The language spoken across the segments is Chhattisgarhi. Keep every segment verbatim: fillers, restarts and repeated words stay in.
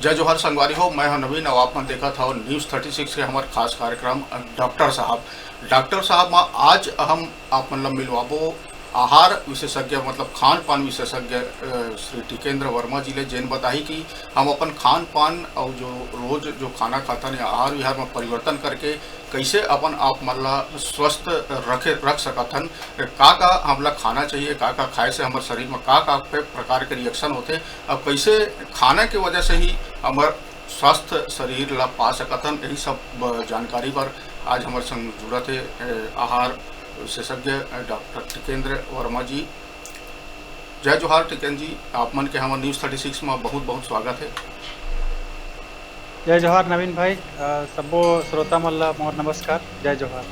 जय जोहार संगवारी हो, मैं हूं नवीन और आप मन देखत हव न्यूज़ थर्टी सिक्स के हमर खास कार्यक्रम डॉक्टर साहब। डॉक्टर साहब म आज हम आप मन ला मिलवाबो आहार विशेषज्ञ, मतलब खान पान विशेषज्ञ, अ, श्री टिकेंद्र वर्मा जी ले, जेन बताही कि हम अपन खान पान और जो रोज जो खाना खाथन या आहार विहार में परिवर्तन करके कइसे अपन आप मन ला स्वस्थ रखे, रख सकत हन, का का हमला खाना चाहिए, का का खाए से हमर शरीर में का का पे प्रकार के रिएक्शन होथे, अब कइसे खाना के वजह से ही हमर स्वस्थ शरीर ला पा सकत हन, यही सब, अ, जानकारी बर आज हमर संग जुड़त हे, अ, आहार विशेषज्ञ, अ, डॉक्टर टिकेंद्र वर्मा जी। जय जोहार टिकेंद्र जी, आप मन के हमर न्यूज़ थर्टी सिक्स में बहुत बहुत स्वागत है। जय जोहार नवीन भाई, अ, सब्बो श्रोता मन ला मोर नमस्कार, जय जोहार।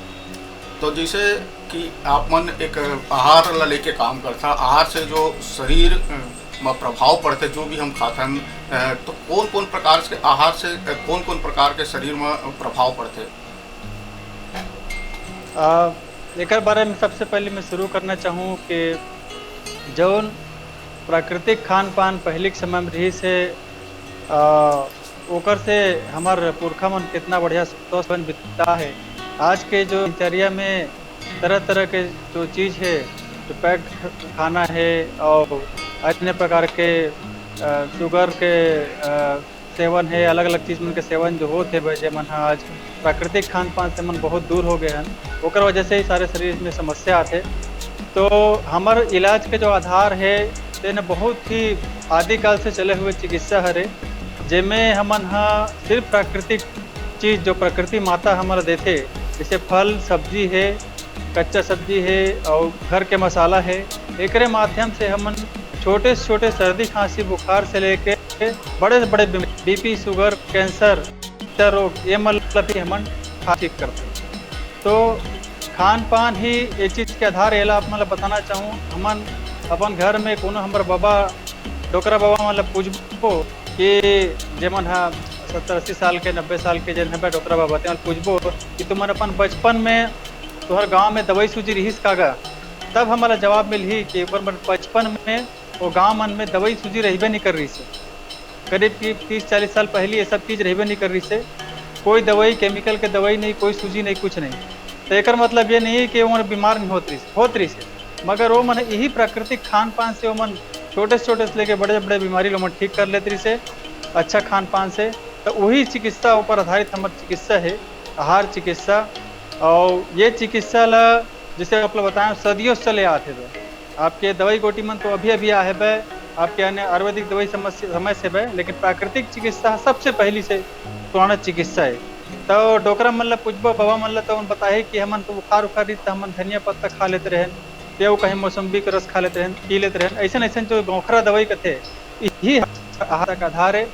तो जैसे कि आप मन एक आहार ला लेके काम करथा, आहार से जो शरीर, अ, म प्रभाव पड़थे, जो भी हम खाथन, अ, तो कौन-कौन प्रकार से आहार से, अ, कौन-कौन प्रकार के शरीर म प्रभाव पड़थे? अ, एकर बारे में सबसे पहले मैं शुरू करना चाहूँ कि जौन प्राकृतिक खान पान पहले के समय में रहिस हे, अ, ओकर से हमर पुरखा मन कितना बढ़िया स्वस्थ जीवन बिता है। आज के जो दिनचर्या में तरह तरह के जो चीज़ है, जो पैक्ड खाना है और अन्य प्रकार के, अ, शुगर के, अ, सेवन है, अलग-अलग चीज मन के सेवन जो होत हे, जे मन ह आज प्राकृतिक खान-पान से मन बहुत दूर हो गए हन, ओकर वजह से ही सारे शरीर में समस्या आथे। तो हमर इलाज के जो आधार हे, तेन बहुत ही आदिकाल से चले हुए चिकित्सा हरे, जेमे हमन ह सिर्फ प्राकृतिक चीज जो प्रकृति माता हमर देथे, जैसे फल, सब्जी हे, कच्चा सब्जी हे और घर के मसाला हे, एकरे माध्यम से हमन छोटे से छोटे सर्दी, खांसी, बुखार से लेके बड़े से बड़े बीमारी, बीपी, शुगर, कैंसर, रोग, ये मतलब भी हमन खा ठीक करते। तो खान पान ही ये चीज के आधार, एला आप मन ल बताना चाहूँ। हमन अपन घर में कोनो हमर बाबा, डोकरा बाबा मन ल पूछबो कि जेमन ह सत्तर अस्सी साल के, नब्बे साल के जेन हबे डोकरा बाबा, तेमन ल पूछबो कि तुमन अपन बचपन में तुहर गांव में दवाई सूजी रिहिस का गा? तब हमला जवाब मिलही कि ओकर मन बचपन में वो गांव मन में दवाई सूजी रहिबे नहीं कर रहिस हे। करीब की तीस चालीस साल पहले ये सब चीज रहिबे नहीं कर रहिस हे। कोई दवाई, केमिकल के दवाई नहीं, कोई सूजी नहीं, कुछ नहीं। तो एकर मतलब ये नहीं है कि वो मन बीमार नहीं होत रहिस, होत रहिस हे। मगर वो मन यही प्राकृतिक खान पान से वो मन छोटे से छोटे से लेके बड़े से बड़े बीमारी लो मन ठीक कर लेत रहिस हे, अच्छा खान पान से। तो वही चिकित्सा ऊपर आधारित हमर चिकित्सा है, आहार चिकित्सा। और ये चिकित्सा ला, जैसे आप लोग बताएं, सदियों से चले आते थे। आपके दवाई गोटी मन तो अभी अभी आ हेबे, आपके अन्य आयुर्वेदिक दवाई समस्या, समय से बे, लेकिन प्राकृतिक चिकित्सा सबसे पहली से पुराना चिकित्सा है। तो डोकरा मन ला पूछबो, बाबा मन ला, तो उन बताहे कि हमन तो बुखार उखार रही, तो हमन धनिया पत्ता खा लेते रहे, या वो कहीं मौसम्बी के रस खा लेते रहे, पी लेते रहे। ऐसे ऐसे जो गौखरा दवाई कथे, यही आहार का आधार है,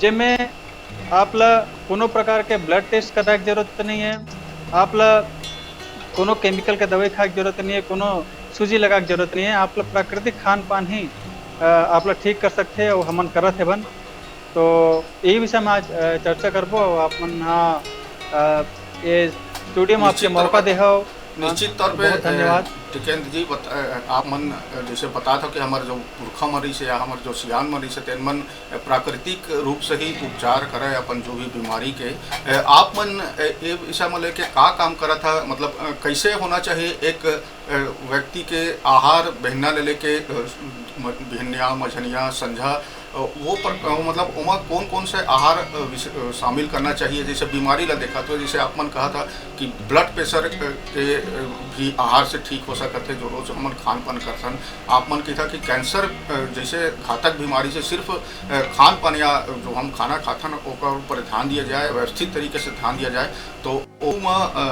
जेमे आप ला कोनो प्रकार के ब्लड टेस्ट कराए के जरूरत नहीं है, आप ला कोनो केमिकल के दवाई खाए के जरूरत नहीं है, कोनो सूजी लगाए के जरूरत नहीं है। आप ला प्राकृतिक खान पान ही, अ, आप ला ठीक कर सकते हैं, वो हमन करत हेबन। तो यही विषय में आज, अ, चर्चा करबो। आप मन हा, अ, ये स्टूडियो में आपके निश्चित तौर मौका पर, दे हो, निश्चित तौर पे, बहुत अ, धन्यवाद। टिकेंद्र जी, बत-, अ, आप मन, अ, जैसे बता था कि हमारे जो पुरखा मन रहिस हे या हमारे जो सियान मन रहिस हे, तेन मन प्राकृतिक रूप से ही उपचार करे अपन जो भी बीमारी के। अ, आप मन, अ, ए विषय म लेके का काम करत हा? मतलब, अ, कैसे होना चाहिए एक, अ, व्यक्ति के आहार बिहन्ना ले लेके, अ, म-, बिहनिया, मझनिया, संझा, अ, वो पर, अ, मतलब ओमा कौन कौन से आहार, अ, विश-, अ, शामिल करना चाहिए? जैसे बीमारी ला देखा तो जैसे आप मन कहा था कि ब्लड प्रेशर, अ, के, अ, भी आहार से ठीक हो सकत है, जो रोज हमन खान पान करथन। आप मन कहिथा कि कैंसर, अ, जैसे घातक बीमारी से सिर्फ, अ, खान पान या जो हम खाना खाथन, ओकर ऊपर ध्यान दिया जाए, व्यवस्थित तरीके से ध्यान दिया जाए, तो ओमा, अ,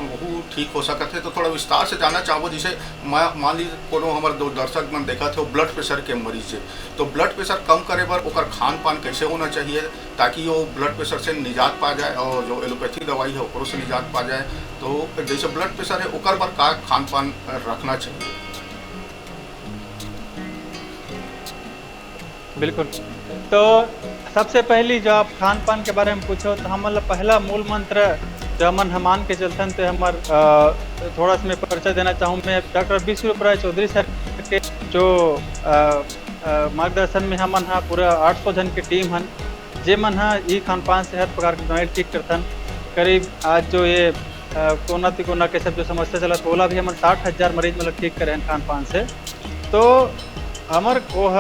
वहू ठीक हो सकत है। तो थोड़ा विस्तार से जानना चाहबो, जैसे मा-, मान लीजिए कोनो हमर दो दर्शक मन देखत हे, वो ब्लड प्रेशर के मरीज है, तो ब्लड प्रेशर कम करे बर ओकर खान पान कैसे होना चाहिए, ताकि वो ब्लड प्रेशर से निजात पा जाए और जो एलोपैथी दवाई है, ओकरो से निजात पा जाए। तो जैसे ब्लड प्रेशर है, ओकर बर का खान पान रखना चाहिए? बिल्कुल। तो सबसे पहली जो आप खान पान के बारे में पूछो, तो हमन ला पहला मूल मंत्र जो हमन ह मान के चलथन, तो हमर, अ, थोड़ा सा मैं परिचय देना चाहूँ। मैं डॉक्टर विश्व राय चौधरी सर के जो, अ, अ, मार्गदर्शन में हमन ह पूरा आठ सौ जन के टीम हन, जे मन ह ई खान पान से हर प्रकार के बीमारी ठीक करथन। करीब आज जो ये अ, कोरोना तिकोरोना के सब जो समस्या चलत, ओला भी हमन साठ हजार मरीज मतलब ठीक करे हन खान पान से। तो हमर ओह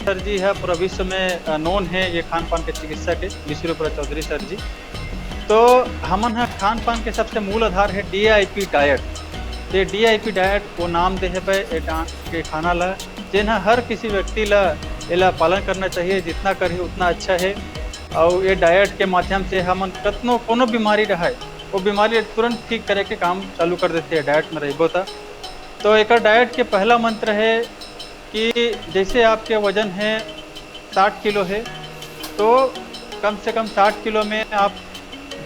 सर जी ह पूरा विश्व में नोन है ये खान पान के चिकित्सा के, विश्वरूप चौधरी सर जी। तो हमन ह खान पान के सबसे मूल आधार है डीआईपी डाइट। ये डीआईपी डाइट वो नाम दे है बे, ये डा-, के खाना ला, जेन ह हर किसी व्यक्ति ला एला पालन करना चाहिए, जितना करही उतना अच्छा है। और ये डाइट के माध्यम से हमन कतनो कोनो बीमारी रहे, वो बीमारी तुरंत ठीक करे के काम चालू कर देते हैं डाइट में रहिबो त। तो एकर डाइट के पहला मंत्र है कि जैसे आपके वजन है साठ किलो है, तो कम से कम साठ किलो में आप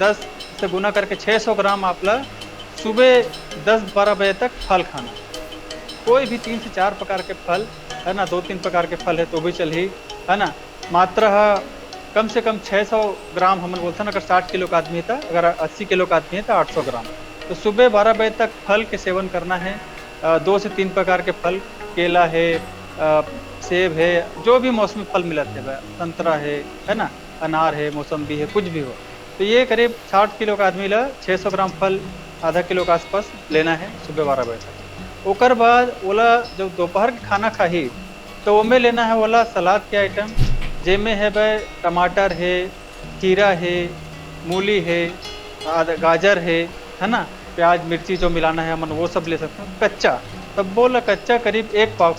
दस से गुना करके छः सौ ग्राम आप ला सुबह दस बारह बजे तक फल खाना। कोई भी तीन से चार प्रकार के फल, है ना, दो तीन प्रकार के फल है तो भी चलही, है ना। मात्रा ह कम से कम छः सौ ग्राम हमन बोलथन, अगर साठ किलो का आदमी है तो, अगर अस्सी किलो का आदमी है तो आठ सौ ग्राम। तो सुबह बारह बजे तक फल के सेवन करना है। अ, दो से तीन प्रकार के फल, केला है, अ, सेब है, जो भी मौसमी फल मिलत है, संतरा है, है ना, अनार है, मौसम्बी है, कुछ भी हो। तो ये करीब साठ किलो का आदमी ला छः सौ ग्राम फल, आधा किलो के आसपास लेना है सुबह बारह बजे तक। ओकर बाद ओला जब दोपहर के खाना खाही, तो ओमे लेना है ओला सलाद के आइटम, जेमे है बे टमाटर है, खीरा है, मूली है, आद-, गाजर है, है ना, प्याज, मिर्ची जो मिलाना है हमन वो सब ले सकते हैं। कच्चा, तब्बो ला कच्चा करीब एक पाव,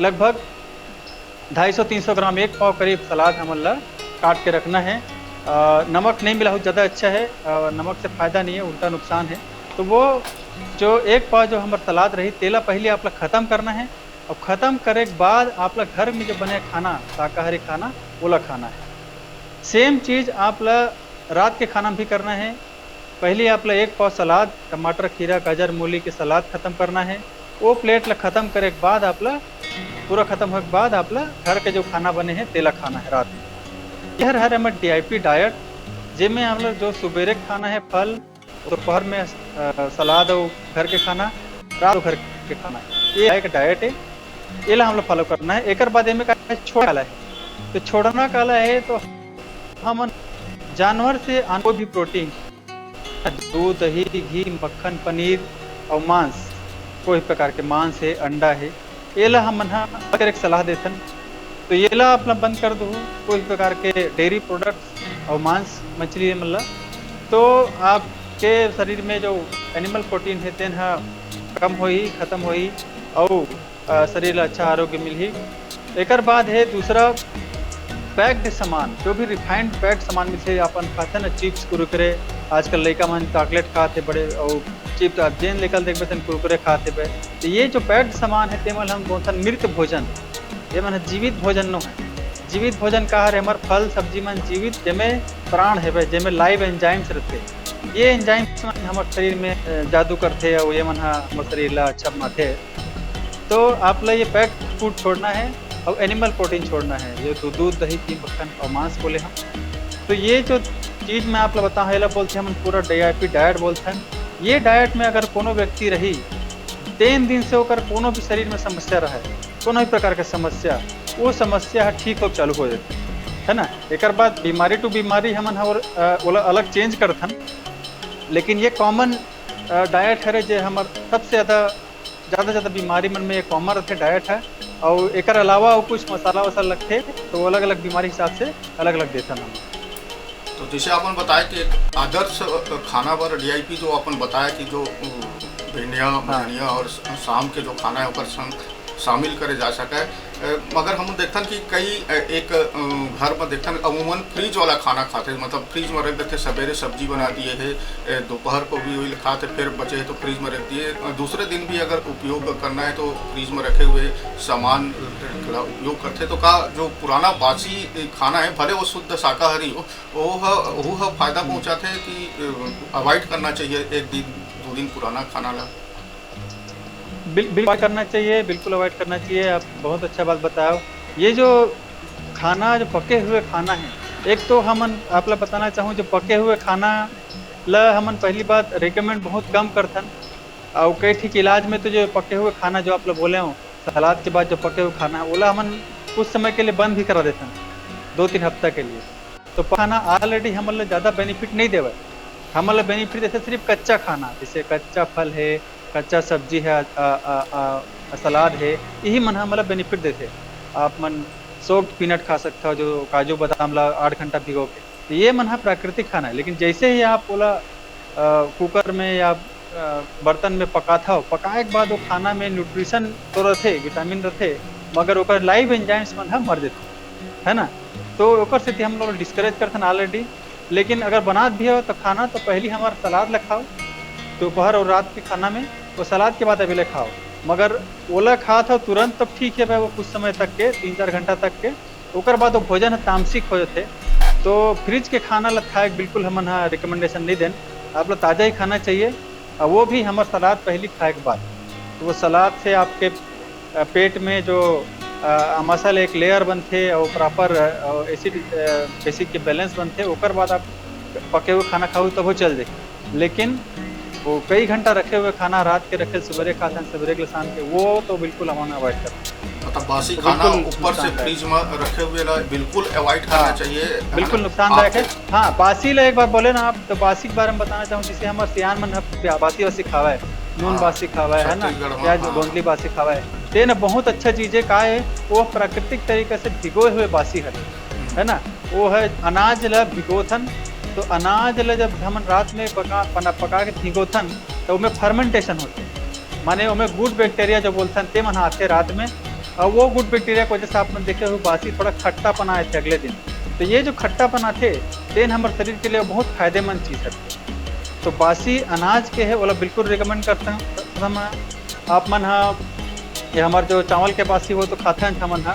लगभग ढाई सौ तीन सौ ग्राम, एक पाव करीब सलाद हमन ला काट के रखना है। अ, नमक नहीं मिला हो ज़्यादा अच्छा है, अ, नमक से फ़ायदा नहीं है, उल्टा नुकसान है। तो वो जो एक पाव जो हमर सलाद रही, तेला पहले आप ला खत्म करना है। और खत्म करे के बाद आप ला घर में जो बने खाना, शाकाहारी खाना, ओला खाना है। सेम चीज़ आप ला रात के खाना में भी करना है। पहले आप ला एक पाव सलाद, टमाटर, खीरा, गाजर, मूली के सलाद खत्म करना है। वो प्लेट ला खत्म करे के बाद आप ला, पूरा खत्म होए के बाद आप ला घर के जो खाना बने है, तेला खाना है रात में। ये हर, हर हमर डीआईपी डाइट, जेमे आप ला जो सुबेरे खाना है फल, दोपहर में, अ, सलाद और घर के खाना, रात को घर के खाना। ये एक डाइट है, ये ला हम लोग फॉलो करना है। एकर बाद एमे का छोड़ना काला है, तो छोड़ना काला है, तो हमन जानवर से आन कोई भी प्रोटीन, दूध, दही, घी, मक्खन, पनीर और मांस, कोई प्रकार के मांस है, अंडा है, ये ला हमन ह बंद करे के सलाह देथन। तो ये ला आप ला बंद कर दो, कोई प्रकार के डेयरी प्रोडक्ट्स और मांस मछली ये मन ला, तो आपके शरीर में जो एनिमल प्रोटीन है तेन ह कम होही, खत्म होही और, अ, शरीर ला अच्छा आरोग्य मिलही। एकर बाद है दूसरा, पैक्ड सामान, जो भी रिफाइंड पैक्ड सामान मिलथे, अपन खाथे ना, चिप्स, कुरकुरे, आजकल लइका मन चॉकलेट खात हे बड़े, और चिप्स आप जेन लेकर देखबे तेन कुरकुरे खात हेबे। तो ये जो पैक्ड सामान है, तेमन हम बोलथन मृत भोजन। ये मन जीवित भोजन नो है। जीवित भोजन का हरे? हमर फल सब्जी मन जीवित, जेमे प्राण हेबे, जेमे लाइव एंजाइम्स रहते। ये एंजाइम्स मन हमर शरीर में, अ, जादू करथे और ये मन ह हमर शरीर ला अच्छा बनाथे। तो आप ला ये पैक्ड फूड छोड़ना है और एनिमल प्रोटीन छोड़ना है, ये तो दूध, दही, घी, मक्खन और मांस बोले हम। तो ये जो चीज मैं आप ला बताऊँ, एला बोलथे हमन पूरा डीआईपी डाइट बोलथे। ये डाइट में अगर कोनो व्यक्ति रही, तीन दिन से ओकर कोनो भी शरीर में समस्या रहे, कोनो भी प्रकार के समस्या, वो समस्या ह ठीक हो चालू हो जाथे, है ना। एकर बाद बीमारी टू बीमारी हमन ह और, अ, ओला अलग चेंज करथन, लेकिन ये कॉमन, अ, डाइट हरे जे हमर सबसे ज्यादा, ज्यादा, ज्यादा बीमारी मन में ये कॉमन रथे डाइट है। और एकर अलावा और कुछ मसाला वसाला लगथे, तो वो अलग-अलग बीमारी हिसाब से अलग-अलग देथन हम। तो जैसे आपन बताए कि एक आदर्श, अ, खाना बर डीआईपी जो आपन बताए कि जो, अ, भिंडिया, हाँ। मधनिया और स-, शाम के जो खाना है ओकर संग शामिल करे जा सके। अ, मगर हम देखथन कि कई, अ, एक, अ, घर में देखथन अमूमन फ्रिज वाला खाना खाथे, मतलब फ्रिज में रख देथे, सवेरे सब्जी बना दिए है, अ, दोपहर को भी वही खाथे, फिर बचे है तो फ्रिज में रख दिए। अ, दूसरे दिन भी अगर उपयोग करना है तो फ्रिज में रखे हुए सामान का उपयोग करथे। तो का जो पुराना बासी खाना है, भले वो शुद्ध शाकाहारी हो, ओह, ओह फायदा पहुंचाथे कि, अ, अवॉइड करना चाहिए एक दिन, दो दिन पुराना खाना ला? बिल-, बिल्कुल अवॉइड करना चाहिए, बिल्कुल अवॉइड करना चाहिए। आप बहुत अच्छा बात बताओ। ये जो खाना, जो पके हुए खाना है, एक तो हमन आप ला बताना चाहूँ, जो पके हुए खाना ला हमन पहली बात रिकमेंड बहुत कम करथन। और कई ठीक इलाज में तो जो पके हुए खाना जो आप ला बोले हो, सलाद के बाद जो पके हुए खाना है, ओला हमन कुछ समय के लिए बंद भी करा देथन। दो तीन हफ्ता के लिए। तो खाना ऑलरेडी हमन ल ज्यादा बेनिफिट नहीं देवय। हमन ल बेनिफिट देथे सिर्फ कच्चा खाना, जैसे कच्चा फल है, कच्चा सब्जी है, अ, अ, अ, सलाद है, यही मन हमन ल बेनिफिट देथे। आप मन सोक्ड पीनट खा सकथव, जो काजू बादाम ला आठ घंटा भिगो के, तो ये मन ह प्राकृतिक खाना है। लेकिन जैसे ही आप ओला, अ, कुकर में या, अ, बर्तन में पकाथव, पकाए के बाद वो खाना में न्यूट्रिशन तो रथे, विटामिन रथे, मगर ओकर लाइव एंजाइम्स मन ह मर जथे, है ना? तो ओकर सेती हम लोग डिस्करेज करथन ऑलरेडी। लेकिन अगर बनात भी हो तो खाना तो पहली हमार सलाद ला खाओ, दोपहर और रात के खाना में, वो सलाद के बाद अभी ले खाओ। मगर ओला खात हो तुरंत तो ठीक है भाई, वो कुछ समय तक के, तीन चार घंटा तक के, ओकर बाद वो भोजन ह तामसिक हो जाथे। तो फ्रिज के खाना ला खाए के बिल्कुल हमन ह रिकमेंडेशन नहीं देन। आप ला ताजा ही खाना चाहिए, और वो भी हमर सलाद पहली खाए के बाद। तो वो सलाद से आपके, अ, पेट में जो, अ, मसल एक लेयर बनथे और प्रॉपर, अ, एसिड, अ, बेसिक के बैलेंस बनथे, ओकर बाद आप पके हुए खाना खाओ तभो चल दे। लेकिन वो कई घंटा रखे हुए खाना, रात के रखे, सवेरे खाथन, सवेरे के लिए शाम के, वो तो बिल्कुल हमन अवॉइड करथन। मतलब बासी तो खाना बिल्कुल ऊपर से नुकसानदायक। फ्रिज में रखे हुए ला बिल्कुल अवॉइड करना हाँ, चाहिए, है ना? बिल्कुल नुकसानदायक है। आपके हाँ, बासी ला एक बार बोले ना आप, तो बासी के बारे में बताना चाहूँ, जैसे हमर सियान मन ह बासी वासी खावा है, नून हाँ, बासी खावा है, है ना, छत्तीसगढ़ में, या जो हाँ। गोंदली बासी खावा है, ते ना बहुत अच्छा चीज है। का है, वो प्राकृतिक तरीके से भिगोए हुए बासी हरे, हम्म। है ना, वो है अनाज ला भिगोथन। तो अनाज ला जब हमन रात में पका, पना-, पका के भिगोथन, तो ओमे फर्मेंटेशन होथे, माने ओमे गुड बैक्टीरिया जो बोलथन, ते मन आथे रात में, और वो गुड बैक्टीरिया की वजह से आप मन देखे हो बासी थोड़ा खट्टापन आए थे अगले दिन। तो ये जो खट्टापन आथे, तेन हमर शरीर के लिए बहुत फायदेमंद चीज है। तो बासी अनाज के है, ओला बिल्कुल रिकमेंड करता हूँ। हम, आप मन हा, ये हमार जो चावल के बासी वो तो खाते हैं हमन हा,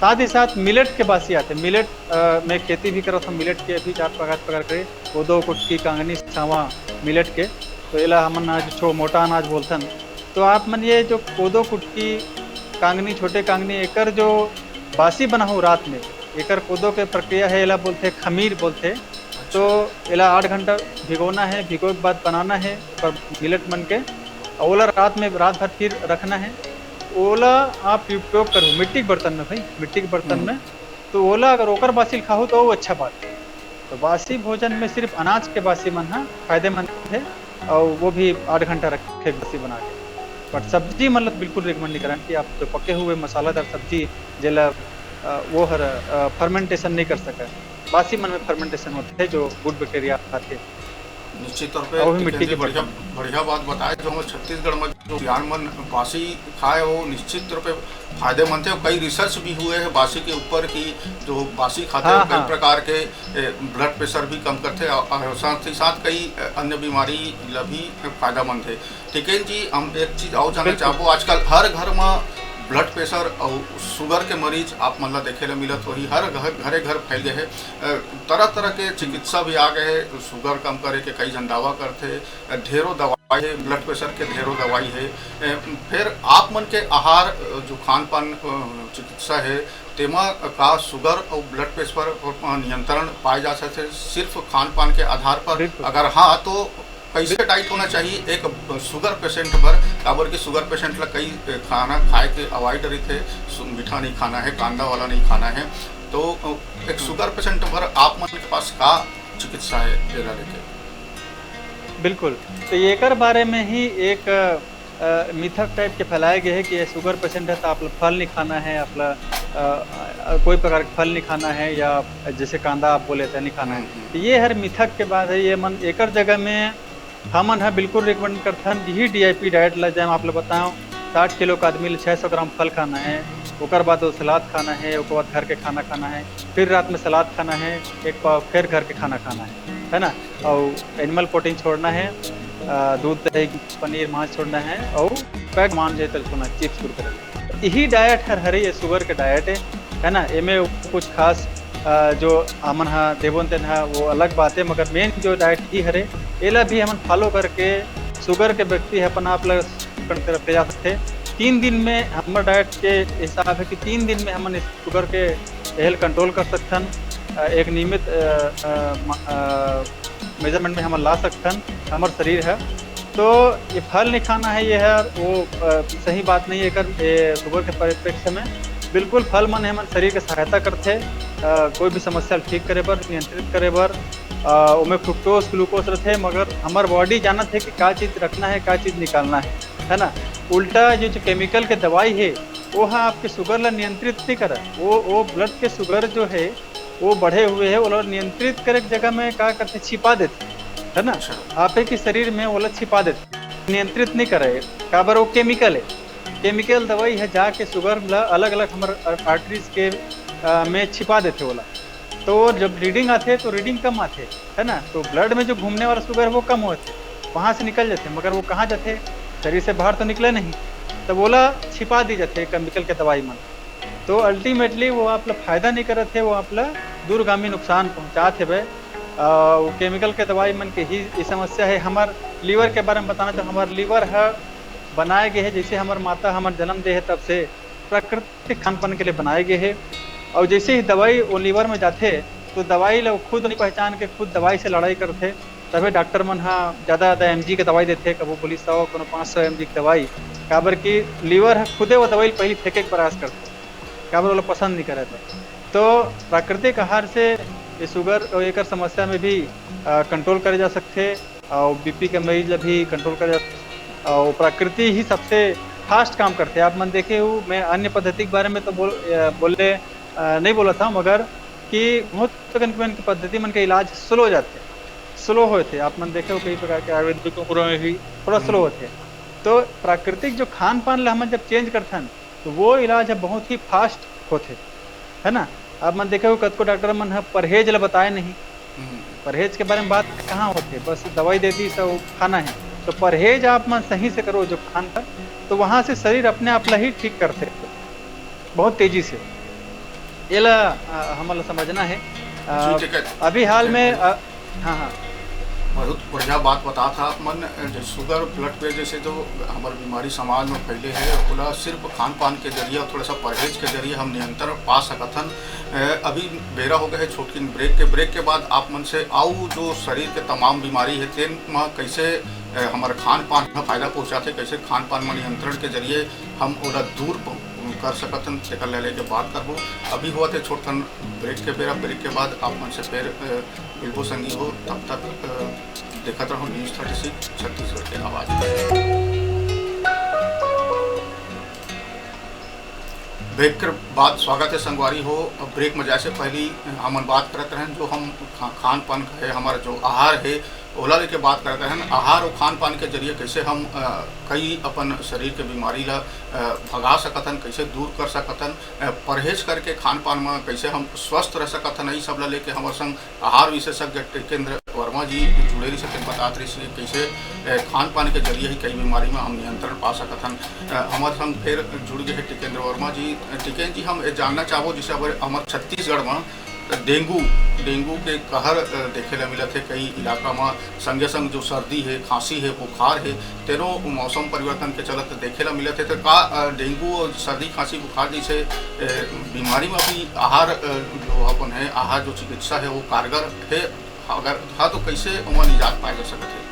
साथ ही साथ मिलेट के बासी आथे। मिलेट, अ, में खेती भी करत हम मिलेट के, अभी चार प्रकार, प्रकार के, कोदो, कुटकी, कांगनी, सावा, मिलेट के। तो एला हमन आज छो मोटा अनाज बोलथन। तो आप मन ये जो कोदो, कुटकी, कांगनी, छोटे कांगनी, एकर जो बासी बनाहू रात में, एकर कोदो के प्रक्रिया है, एला बोलथे खमीर बोलथे। तो एला आठ घंटा भिगोना है, भिगो के बाद बनाना है ओकर मिलेट मन के, और ओला रात में, रात भर फिर रखना है। ओला आप उपयोग करो मिट्टी के बर्तन में भाई, मिट्टी के बर्तन हम्म। में। तो ओला अगर ओकर बासी खाहू तो वो अच्छा बात है। तो बासी भोजन में सिर्फ अनाज के बासी मन ह फायदेमंद है, और वो भी आठ घंटा रखे बासी बना के। बट सब्जी मतलब बिल्कुल रिकमेंड नहीं करन कि आप जो पके हुए मसालादार सब्जी जेला, अ, वो हर, अ, फर्मेंटेशन नहीं कर सके। बासी मन में फर्मेंटेशन होथे जो गुड बैक्टीरिया आथे। निश्चित तौर पे और वो भी टिकेन मिट्टी जी के बढ़िया, बर्तन। बढ़िया बात बताए, जो हमर छत्तीसगढ़ में जो सियान मन बासी खाए, वो निश्चित तौर पे फायदेमंद है। और कई रिसर्च भी हुए हैं बासी के ऊपर कि जो बासी खाते हैं, हाँ, वो कई हाँ। प्रकार के, ए, ब्लड प्रेशर भी कम करते हैं और, और साथ ही साथ कई, ए, अन्य बीमारी ला भी फायदेमंद है। टिकेन जी, हम एक चीज और जानना बिल्कुल। चाहबो, आजकल हर घर में ब्लड प्रेशर और शुगर के मरीज आप मन ला देखे ला मिलत होही, हर घर, घरे घर फैल गए हैं। अ, तरह तरह के चिकित्सा भी आ गए हैं, शुगर कम करे के कई झन दावा करथे, अ, ढेरों दवाई है, ब्लड प्रेशर के ढेरों दवाई है। अ, फिर आप मन के आहार, अ, जो खान पान, अ, चिकित्सा है, तेमा का शुगर और ब्लड प्रेशर पर, अ, नियंत्रण पाए जा सकथे सिर्फ खान पान के आधार पर? बिल्कुल। अगर हाँ, तो कैसे डाइट होना चाहिए एक शुगर पेशेंट बर? काबर कि शुगर पेशेंट ला कई खाना खाए के अवॉइड रहिथे, सु-, मीठा नहीं खाना है, कांदा वाला नहीं खाना है। तो एक शुगर पेशेंट बर आप मन के पास का चिकित्सा है एला लेके? बिल्कुल, तो एकर बारे में ही एक, अ, मिथक टाइप के फैलाए गए है कि ये शुगर पेशेंट है तो आप लोग फल नहीं खाना है, आप लोग, अ, अ, कोई प्रकार के फल नहीं खाना है, या जैसे कांदा आप बोले थे नहीं खाना है। हम्म, हम्म। तो ये हर मिथक के बात है, ये मन एकर जगह में हमन ह बिल्कुल रिकमेंड करथन यही डीआईपी डाइट ला, जैसे आप लोग बताओ, साठ किलो का आदमी ले छह सौ ग्राम फल खाना है, ओकर बाद वो सलाद खाना है, ओकर बाद घर के खाना खाना है, फिर रात में सलाद खाना है, एक पाव फिर घर के खाना खाना है, है ना? और एनिमल प्रोटीन छोड़ना है, अ, दूध, दही, पनीर, मांस छोड़ना है, और पैक मान जाए तो छोड़ना, चिप्स, कुरकुरे। यही डाइट हर हरे ये शुगर के डाइट है, है ना? एमे कुछ खास, अ, जो हमन ह देबोन तेन ह वो अलग बात है, मगर मेन जो डाइट ही हरे, एला भी हमन फॉलो करके शुगर के व्यक्ति ह अपन आप ल तरफ ले जा सकथे। तीन दिन में हमर डाइट के हिसाब है कि तीन दिन में हमन इस शुगर के हेल कंट्रोल कर सकथन। अ, एक नियमित, अ, अ, म-, अ, मेजरमेंट में हमन ला सकथन हमर शरीर ह। तो ये फल नहीं खाना है, ये है वो, अ, सही बात नहीं है। एकर, ए, शुगर के परिप्रेक्ष्य में बिल्कुल फल मन हमन शरीर के सहायता करथे। कोई भी समस्या ल ठीक करे बर, नियंत्रित करे बर। ओमे फ्रुक्टोज ग्लूकोज रथे, मगर हमर बॉडी जानत हे कि का चीज रखना है, का चीज निकालना है, है ना। उल्टा जो जो केमिकल के दवाई है, वो ह आपके शुगर ला नियंत्रित नहीं करे। वो वो ब्लड के शुगर जो है, वो बढ़े हुए है, ओला नियंत्रित करे के जगह में का करथे, छिपा देथे, है ना। अच्छा। आपे के शरीर में ओला छिपा देथे, नियंत्रित नहीं करे। काबर वो केमिकल है, केमिकल दवाई है, जाके शुगर ला अलग अलग हमर आर्टरीज के अ, में छिपा देथे ओला। तो जब रीडिंग आथे तो रीडिंग कम आथे, है ना। तो ब्लड में जो घूमने वाला शुगर है वो कम होथे, वहाँ से निकल जाथे, मगर वो कहाँ जाथे? शरीर से बाहर तो निकले नहीं, तब ओला छिपा दी जाथे केमिकल के दवाई मन। तो अल्टीमेटली वो आप ला फायदा नहीं करत है, वो आप ला दूरगामी नुकसान पहुँचात हेबे। अ, वो केमिकल के दवाई मन के ही ये समस्या है। हमर लीवर के बारे में बताना तो हमर लीवर ह बनाए गए है, जैसे हमर माता हमर जन्म दे है तब से प्राकृतिक खान पान के लिए बनाए गए है। और जैसे ही दवाई वो लीवर में जाथे, तो दवाई ला वो खुद नहीं पहचान के खुद दवाई से लड़ाई करथे। तभे डॉक्टर मन ह ज्यादा ज्यादा एमजी के दवाई देथे, कभू बोली सौ, कोनो पाँच सौ एमजी के दवाई, काबर कि लीवर ह खुदे वो दवाई ल पहली फेंके के प्रयास करथे, काबर ओला पसंद नहीं करे। तो तो प्राकृतिक आहार से ये शुगर और एकर समस्या में भी कंट्रोल करे जा सकथे, और बीपी के मरीज ला भी कंट्रोल करे जा सकथे। और प्रकृति ही सबसे फास्ट काम करथे। आप मन देखे हो, मैं अन्य पद्धति के बारे में तो बोल अ, बोलने अ, नहीं बोला था, मगर कि बहुत कन के मन के पद्धति मन के इलाज स्लो जाथे, स्लो होथे। आप मन देखे हो कई प्रकार के आयुर्वेदिक में भी थोड़ा स्लो होथे। तो प्राकृतिक जो खान पान ला हमन जब चेंज करथन, तो वो इलाज ह बहुत ही फास्ट होथे, है ना। आप मन देखे हो कतको डॉक्टर मन ह परहेज ला बताए नहीं, परहेज के बारे में बात कहाँ होथे, बस दवाई दे दी सब खाना है। तो परहेज आप मन सही से करो जो खान पान, तो वहाँ से शरीर अपने आप ला ही ठीक करथे बहुत तेजी से। एला अ, हमन ला समझना है। अ, जी, ठीक है। अभी हाल में, अ, हाँ, हाँ। बहुत बढ़िया बात बतात हव आप मन। जैसे शुगर, ब्लड प्रेशर जैसे जो हमर बीमारी समाज में फैले है, ओला सिर्फ खान पान के जरिए और थोड़ा सा परहेज के जरिए हम नियंत्रण पा सकत हन। अ, अभी बेरा हो गए है छोटकिन ब्रेक के। ब्रेक के बाद आप मन से आऊ जो शरीर के तमाम बीमारी है, तेन म कैसे, अ, हमर खान पान ह फायदा पहुंचाथे, कैसे खान पान म नियंत्रण के जरिए हम ओला दूर प-, कर सकत हन, तेकर ले लेके बात करबो। अभी होवत है छोटकन ब्रेक के बेरा। ब्रेक के बाद आप मन से फिर, अ, मिलबो संगी हो। तब तक, अ, देखत रहो न्यूज़ थर्टी सिक्स छत्तीसगढ़ के आवाज। ब्रेक के बाद स्वागत है संगवारी हो। अब ब्रेक में जाए से पहली हमन बात करत रहन जो हम खा-, खान पान का है, हमारा जो आहार है, ओला लेके बात करत रहन। आहार और खान पान के जरिए कैसे हम, अ, कई अपन शरीर के बीमारी ला, अ, भगा सकत हन, कैसे दूर कर सकत हन, अ, परहेज करके खान पान में कैसे हम स्वस्थ रह सकत हन, यही सब ला लेके हमारे संग आहार विशेषज्ञ टिकेंद्र वर्मा जी जुड़े रहिस हे, बतात रहिस हे, कैसे, अ, खान पान के जरिए ही कई बीमारी में हम नियंत्रण पा सकत हन। अ, हमर संग फिर जुड़ गए हैं टिकेंद्र वर्मा जी। अ, टिकेंद्र जी, हम ये जानना चाहबो, जैसे अब हमर छत्तीसगढ़ में डेंगू, डेंगू के कहर, अ, देखे ला मिलत है कई इलाका में, संगे संग जो सर्दी है, खांसी है, बुखार है, तेनो मौसम परिवर्तन के चलत देखे ला मिलत हे। तो का, अ, डेंगू और सर्दी, खांसी, बुखार जैसे, अ, बीमारी में भी आहार, अ, जो अपन है, आहार जो चिकित्सा है, वो कारगर है? अगर हाँ, तो कैसे ओमा निजात पाए जा सकत है?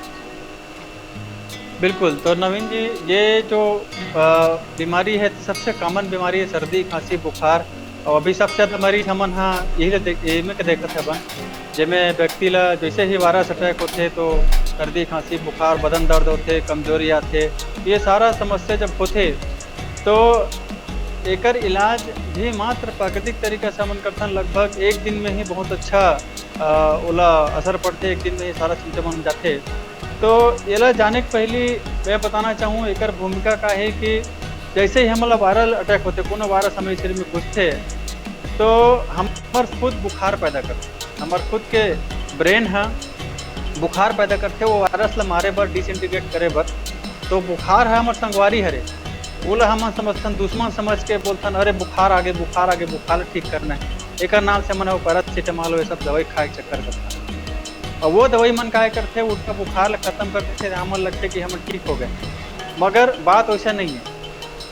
बिल्कुल, तो नवीन जी, ये जो, अ, बीमारी है, सबसे कॉमन बीमारी है सर्दी, खांसी, बुखार। और अभी सबसे ज्यादा मरीज हमन हा यही ला देख-, एमे के देखत हवन, जेमे व्यक्ति ला जैसे ही वायरस अटैक होथे तो सर्दी, खांसी, बुखार, बदन दर्द होथे, कमजोरी आथे। ये सारा समस्या जब होथे तो एकर इलाज भी मात्र प्राकृतिक तरीका से हमन करथन। लगभग एक दिन में ही बहुत अच्छा, अ, ओला असर पड़थे, एक दिन में ही सारा सिम्टम मन जाथे। तो एला जाने के पहली मैं बताना चाहूँ एकर भूमिका का है कि जैसे ही हमला वायरल अटैक होथे, कोनो वायरस हमरे शरीर में घुसथे, तो हमर खुद बुखार पैदा करथे। हमर खुद के ब्रेन ह बुखार पैदा करथे, वो वायरस ला मारे बर, डिसइंटीग्रेट करे बर। तो बुखार ह हमर संगवारी हरे, ओला हमन समझथन, दुश्मन समझ के बोलथन, "अरे बुखार आगे, बुखार आगे, बुखार ठीक करना है।" एकर नाम से हमन वो पैरासिटामोल, वो सब दवाई खाए के चक्कर करथन। और वो दवाई मन काय करथे, उल्टा बुखार ला खत्म कर देथे, हमन लगथे कि हमन ठीक हो गए, मगर बात वैसा नहीं है।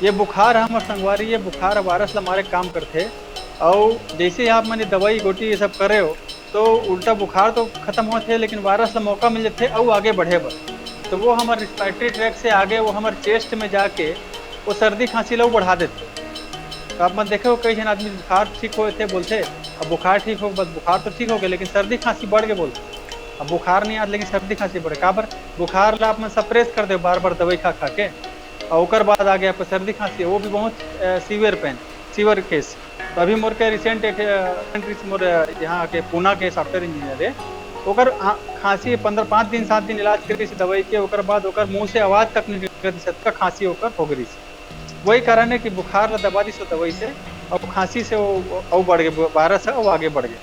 ये बुखार हमर संगवारी, ये बुखार वायरस ला मारे के काम करथे। अउ जैसे आप मन ये दवाई गोटी ये सब करे हो, तो उल्टा बुखार तो खत्म होथे, लेकिन वायरस ला मौका मिल जाथे अउ आगे बढ़े बर। तो वो हमर रिस्पिरेटरी ट्रैक से आगे वो हमर चेस्ट में जाके वो सर्दी खांसी ला बढ़ा देथे। तो आप मन देखे हो, कई झन आदमी बुखार ठीक होथे, बोलथे, अब बुखार ठीक हो, बस बुखार तो ठीक हो गया, लेकिन सर्दी खांसी बढ़ के बोल। अब बुखार नहीं आत, लेकिन सर्दी खांसी बढ़े। काबर? बुखार ला आप मन सप्रेस कर दे बार बार दवाई खा खा के, और ओकर बाद आगे आपको सर्दी खांसी, वो भी बहुत सीवियर पेन, सीवियर केस। तो अभी मोर के रिसेंट एक अ, मोर अ, यहाँ के पूना के सॉफ्टवेयर इंजीनियर है, ओकर आ- खांसी पंद्रह, पाँच दिन, सात दिन इलाज करिस दवाई के, ओकर बाद ओकर मुंह से आवाज तक नहीं निकलत, अतका खांसी ओकर हो गई। वही कारण है कि बुखार ला दबा दिस दवाई से, और खांसी से वो अउ बढ़ गए, वायरस है, वो आगे बढ़ गए।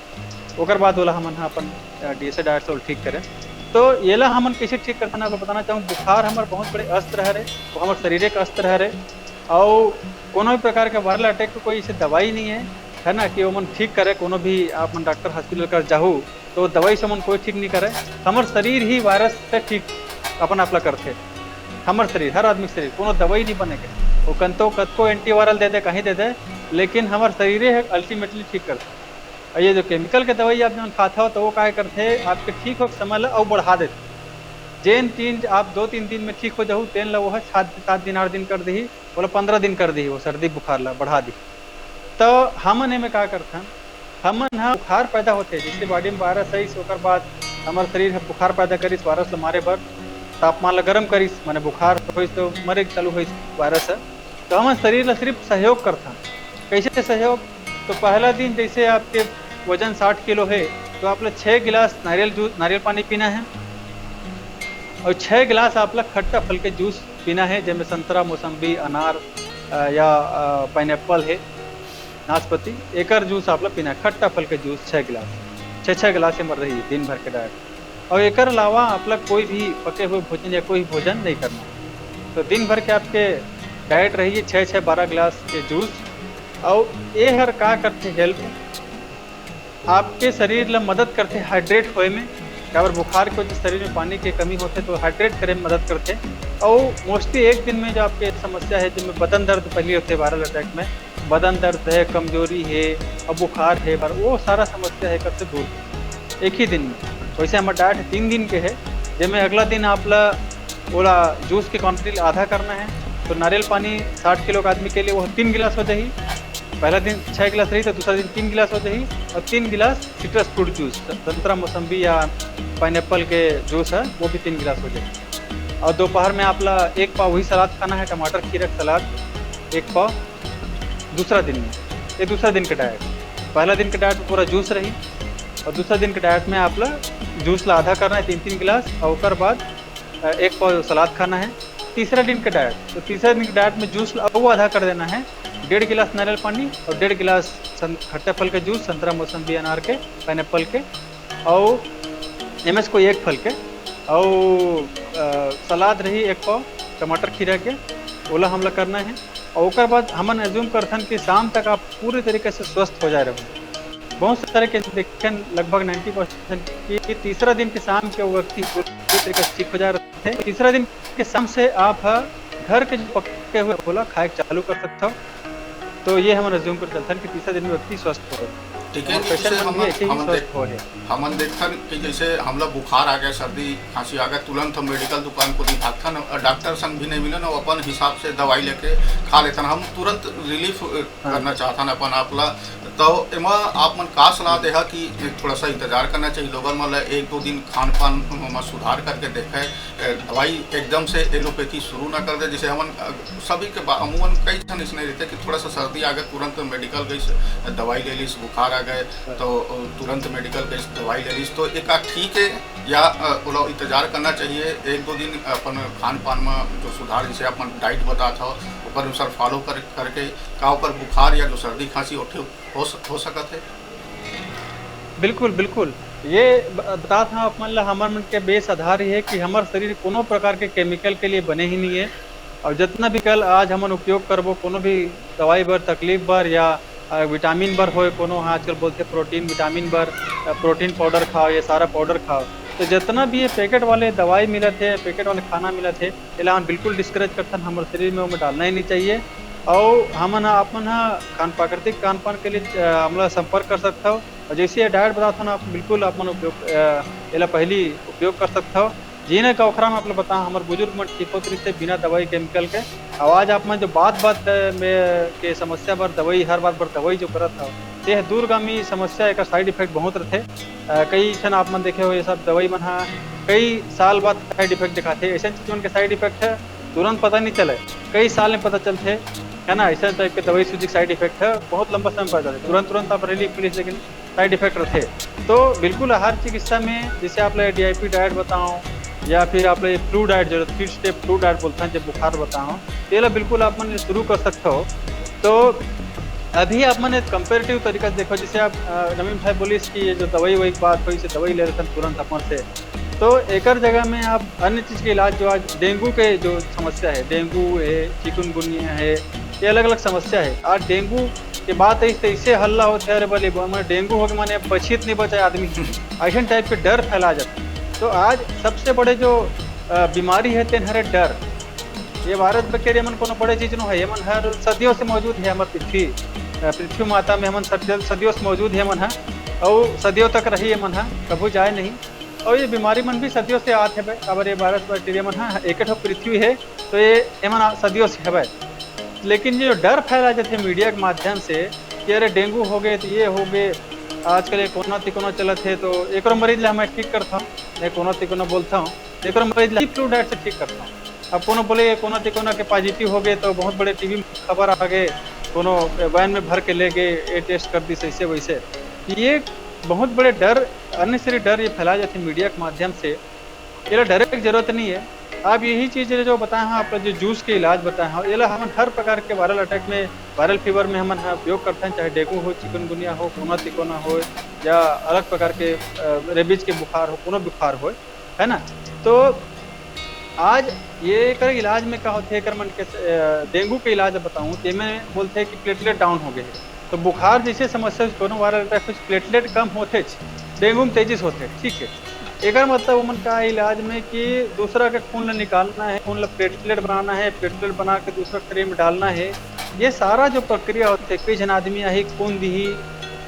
ओकर बाद ओला हमन ह अपन डीएसए डाइट से ओला ठीक करें। तो येला हमन कैसे ठीक करथन, आपको बताना चाहूँ, बुखार हमर बहुत बड़े अस्त्र हरे, वो हमर शरीर के अस्त्र हरे। और कोनो भी प्रकार के वायरल अटैक के कोई ऐसे दवाई नहीं है, है ना, कि ओमन ठीक करे। कोनो भी आप मन डॉक्टर हॉस्पिटल कर जाहू, तो दवाई से ओमन कोई ठीक नहीं करे। हमर शरीर ही वायरस से ठीक अपन आप ला करथे। हमर शरीर, हर आदमी के शरीर, कोनो दवाई नहीं बने के। वो कन तो कतको एंटीवायरल दे दे, कहीं दे दे, लेकिन हमर शरीर है अल्टीमेटली ठीक करथे। और ये जो केमिकल के दवाई आप जौन खात हो, तो वो काय करथे, आपके ठीक हो के समय ला अउ बढ़ा देथे। जेन चीज आप दो तीन दिन में ठीक हो जाहू, तेन ला वो है सात, सात दिन, आठ दिन कर देही, बोला पंद्रह दिन कर देही, वो सर्दी बुखार ला बढ़ा दी। तो हमन एमे का करथन, हमन ह बुखार पैदा होथे, जैसे बॉडी में वायरस आइस, ओकर बाद हमर शरीर ह बुखार पैदा करिस वायरस ला मारे बर, तापमान ला गर्म करिस, माने बुखार होइस तो मरे चालू होइस वायरस ह। तो हमन शरीर ला सिर्फ सहयोग करथन। कैसे सहयोग? तो पहला दिन जैसे आपके वजन साठ किलो है, तो आप ला छः गिलास नारियल जूस, नारियल पानी पीना है, और छः गिलास आप ला खट्टा फल के जूस पीना है, जैसे संतरा, मौसम्बी, अनार, अ, या पाइनएप्पल है, नाशपाती, एकर जूस आप ला पीना है, खट्टा फल के जूस छः गिलास, छः छः गिलास एमर रही दिन भर के डाइट। और एकर अलावा आप ला कोई भी पके हुए भोजन या कोई भोजन नहीं करना। तो दिन भर के आपके डाइट रही है छः छः बारह गिलास के जूस। और ये हर का करथे हेल्प, आपके शरीर ला मदद करथे हाइड्रेट होए में। काबर बुखार के वजह से शरीर में पानी के कमी होथे, तो हाइड्रेट करे में मदद करथे। और मोस्टली एक दिन में जो आपके समस्या है, जो में बदन दर्द पहले होथे वायरल अटैक में, बदन दर्द है, कमजोरी है, और बुखार है, पर वो सारा समस्या है कब से दूर एक ही दिन में। वैसे हमारा डाइट तीन दिन के है, जेमे अगला दिन आप ला ओला जूस के क्वांटिटी आधा करना है। तो नारियल पानी साठ किलो के आदमी के लिए वो तीन गिलास हो जाही। पहला दिन छः गिलास रही, तो दूसरा दिन तीन गिलास हो जाही, और तीन गिलास सिट्रस फ्रूट जूस, संतरा, मौसम्बी या पाइनएप्पल के जूस है, वो भी तीन गिलास हो जाही। और दोपहर में आप ला एक पाव वही सलाद खाना है, टमाटर खीरा के सलाद एक पाव। दूसरा दिन में, ये दूसरा दिन का डाइट। पहला दिन का डाइट में पूरा जूस रही, और दूसरा दिन के डाइट में आप ला जूस ला आधा करना है, तीन तीन गिलास, और ओकर बाद अ, एक पाव सलाद खाना है। तीसरा दिन के डाइट, तो तीसरा दिन के डाइट में जूस ला वो आधा कर देना है, डेढ़ गिलास नारियल पानी और डेढ़ गिलास सं-, खट्टा फल का जूस, संतरा, मौसम्बी, अनार के, पाइनएप्पल के, और एम एस कोई एक फल के, और अ, सलाद रही एक पाव टमाटर खीरा के, ओला हमला करना है। और ओकर बाद हमन एज्यूम करथन कि शाम तक आप पूरे तरीके से स्वस्थ हो जाए रहो। बहुत सारे केस देखे, लगभग नाइन्टी परसेंट, कि तीसरा दिन के शाम के वो व्यक्ति पूरी तरीके से ठीक हो जा रहे हैं। तीसरा दिन के शाम से आप ह घर के जो पके हुए बोला खाए चालू कर सकते हो। तो ये हम एज्यूम कर चलते हैं कि तीसरा दिन में व्यक्ति स्वस्थ हो। ठीक है, और तो patient जैसे मन हम, भी ऐसे ही हम स्वस्थ देख-, हो है। हमन देखथन कि जैसे हमला बुखार आ गया, सर्दी खांसी आ गया, तुरंत हम मेडिकल दुकान को दिखाथन, और डॉक्टर संग भी नहीं मिलन, और अपन हिसाब से दवाई लेके खा लेथन। हम तुरंत रिलीफ, अ, हाँ। करना चाहथन अपन आप ला। तो एमा आप मन का सलाह देहा कि थोड़ा सा इंतजार करना चाहिए लोगन मन ला, एक दो दिन खान पान म सुधार करके देखे, अ, दवाई एकदम से एलोपैथी शुरू ना कर दे। जैसे हमन, अ, सभी के बा-, अमूमन कई झन इसने रहते कि थोड़ा सा सर्दी आ गए, तुरंत मेडिकल गई, दवाई ले लीस, बुखार आ गए, तो तुरंत मेडिकल गई, दवाई ले लीस, तो एका ठीक है या, अ, ओला इंतजार करना चाहिए एक दो दिन अपन खान पान में जो सुधार, जैसे अपन डाइट बतात हो, ओकर अनुसार फॉलो कर, करके का ओकर बुखार या जो सर्दी खांसी ओठे हो स-, हो सकत है? बिल्कुल, बिल्कुल। ये ब-, बतात हंव आप मन ला, हमर मन के बेस आधार ये है कि हमर शरीर कोनो प्रकार के केमिकल के लिए बने ही नहीं है। और जितना भी केमिकल आज हमन उपयोग करबो, कोनो भी दवाई बर, तकलीफ बर या, अ, विटामिन बर होए, कोनो ह आजकल बोलथे प्रोटीन, विटामिन बर, अ, प्रोटीन पाउडर खाओ, ये सारा पाउडर खाओ। तो जितना भी ये पैकेट वाले दवाई मिलत हे, पैकेट वाले खाना मिलत हे, एला हमन बिल्कुल डिस्करेज करथन, हमर शरीर में ओमे डालना ही नहीं चाहिए। और हमन ह, आप मन ह खान, प्राकृतिक खान पान के लिए, अ, हमला संपर्क कर सकथव। और जैसे ये डाइट बताथन, आप बिल्कुल आप मन उपयोग, अ, एला पहली उपयोग कर सकथव। जेन का ओखरा में आप लोग बता, हमर बुजुर्ग मन ठीक होत रहिस हे बिना दवाई केमिकल के। और आज आप मन जो बात-बात, अ, में के समस्या बर दवाई, हर बात बर दवाई जो करत हव, तो यह दूरगामी समस्या, एक साइड इफेक्ट बहुत रथे। अ, कई ठन आप मन देखे हो, ये सब दवाई मन ह कई साल बाद साइड इफेक्ट दिखाथे। ऐसे चीज मन के साइड इफेक्ट है, तुरंत पता नहीं चले, कई साल में पता चलथे, है ना। ऐसे टाइप के दवाई सूजी के साइड इफेक्ट है, बहुत लंबा समय पता चलथे। तुरंत तुरंत आप रिलीफ मिलिस, लेकिन साइड इफेक्ट रथे। तो बिल्कुल आहार चिकित्सा में जैसे आप लोग डीआईपी डाइट बताओ, या फिर आप लोग फ्लू डाइट, जो थ्री स्टेप फ्लू डाइट बोलते हैं, जब बुखार बताओ, तो ये ला बिल्कुल आप मन शुरू कर सकते हो। तो अभी आप मन एक कंपेरेटिव तरीका से देखो, जैसे आप, अ, नवीन भाई बोलिस कि ये जो दवाई वही की बात हो, इसे दवाई ले रहे थे तुरंत अपन से, तो एकर जगह में आप अन्य चीज के इलाज, जो आज डेंगू के जो समस्या है, डेंगू है, चिकुनगुनिया है, ये अलग अलग समस्या है। आज डेंगू के बात है, तो इसे हल्ला होते हैं, अरे बोले, बोले, डेंगू हो गया माने अब बचित नहीं बचा आदमी, ऐसे टाइप के डर फैला जाता है। तो आज सबसे बड़े जो, अ, बीमारी है, तेन हरे डर। ये वायरस बैक्टीरिया मन कोनो बड़े चीज नो है, ये मन हर सदियों से मौजूद है हमारे पृथ्वी, अ, पृथ्वी माता में हमन सदियों, सदियों से मौजूद है मन ह, और सदियों तक रही है मन ह, कभू जाए नहीं। और ये बीमारी मन भी सदियों से आत है, काबर ये वायरस बैक्टीरिया मन ह एक ठो पृथ्वी है, तो ये एमन आ-, सदियों से हवय। लेकिन जो डर फैला जाथे मीडिया के माध्यम से कि अरे डेंगू हो गए तो ये हो गए, आजकल ये कोरोना तिकोना चलत है, तो एकरो मरीज ला मैं ठीक करता हूँ, मैं कोरोना तिकोना बोलता हूँ, एकरो मरीज ला फ्लू डाइट से ठीक करता हूँ। अब कोनो बोले कोरोना तिकोना के पॉजिटिव हो गए तो बहुत बड़े टीवी में खबर आ गए, कोनो वैन में भर के ले गए, ये टेस्ट कर दी ऐसे वैसे। ये बहुत बड़े डर, अननेसेसरी डर ये फैला जाते मीडिया के माध्यम से। एला डरे के जरूरत नहीं है। आप यही चीज जो बताए हैं, आप जो जूस के इलाज बताए हैं, एला हमन हर प्रकार के वायरल अटैक में, वायरल फीवर में हमन ह उपयोग करते हैं, चाहे डेंगू हो, चिकनगुनिया हो, कोरोना तिकोना हो, या अलग प्रकार के, अ, रेबीज के बुखार हो, कोनो बुखार हो, है ना। तो आज ये एकर इलाज में का होथे, एकर मन के, अ, डेंगू के इलाज बताऊं, तेमे बोलथे कि प्लेटलेट डाउन हो गए हे। तो बुखार जैसे समस्या, कोनो वायरल अटैक, कुछ प्लेटलेट कम होथे, डेंगू में तेजी से होथे, ठीक है। एकर मतलब ओमन का इलाज में कि दूसरा के खून ला निकालना है, खून ला प्लेटलेट बनाना है, प्लेटलेट बना के दूसरा शरीर में डालना है। ये सारा जो प्रक्रिया होथे, कई झन आदमी आही, खून दिही,